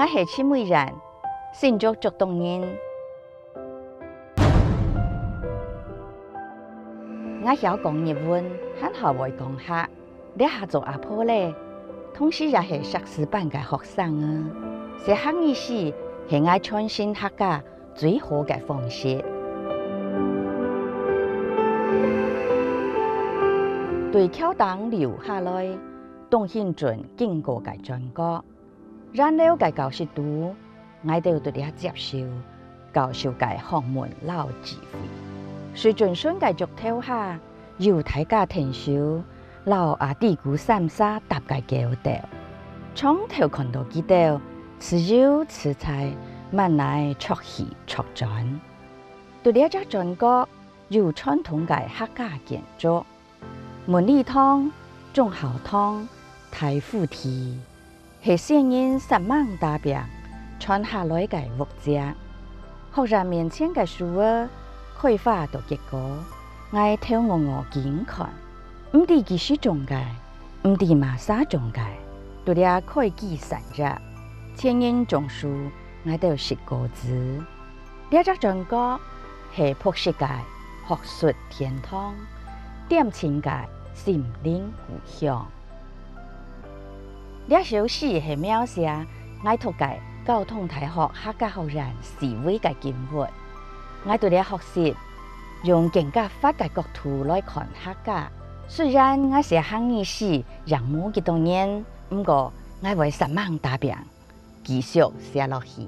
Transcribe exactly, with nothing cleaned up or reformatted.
𠊎係徐美燕，新竹竹東人。𠊎曉講日文，還較會講客。這下做阿婆咧，同時也係碩士班个學生啊。寫客語詩係𠊎傳承客家最好个方式。對橋頂流下來，東興圳經過个轉角， 遠流个教室肚，𠊎兜在這接受教授个學問摎智慧。水圳脣个竹頭下，有大家𢯭手，摎阿弟牯三儕搭个溝斗。長透看到佢兜，自由自在，滿哪啜氣啜泉。在這隻轉角，有傳統个客家建築，文理堂、忠孝堂、大府廳， 係先人煞猛打拚傳下來个屋脊。學院面前个樹仔開花到結果，𠊎頭臥臥緊看，毋知幾時種个，毋知麼儕種个，在這開枝散葉。前人種樹，𠊎兜食果子。這隻轉角係博識个學術天堂，恬靜个心靈故鄉。 這首詩係描寫𠊎讀个交通大學客家學院四維个景物。𠊎在這學習用更加闊个角度來看客家。雖然𠊎寫客語詩也無幾多年，毋過𠊎會煞猛打拚，繼續寫落去。